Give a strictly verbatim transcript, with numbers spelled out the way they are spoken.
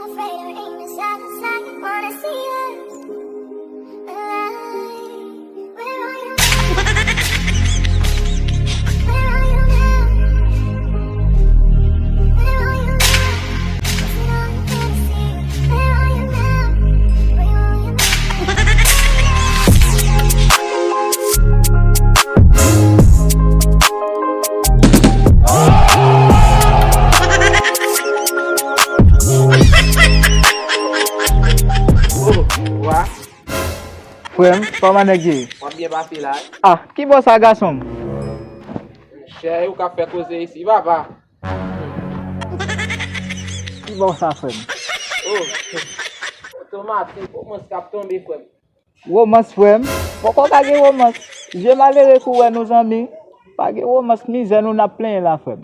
Afraid of aim is silence, I wanna see us alive. Where are you now? Where are you now? Where are you now? Is it all you can see? Where are you now? Where are you now? Oh, wa. Frè m, kòman nèg ye? W ap byen pase la? Ah, ki bò sa, gason m? Chè, ou ka fè koze isi, papa. Ki bò sa, frè m? Oh, otomatik, womans k ap tonbe, frè m. Womans, frè m? Poko ka gen womans. Vye malere kou wè nou, zanmi. Pa gen womans, mizè nou n ap plenyen la, frè m.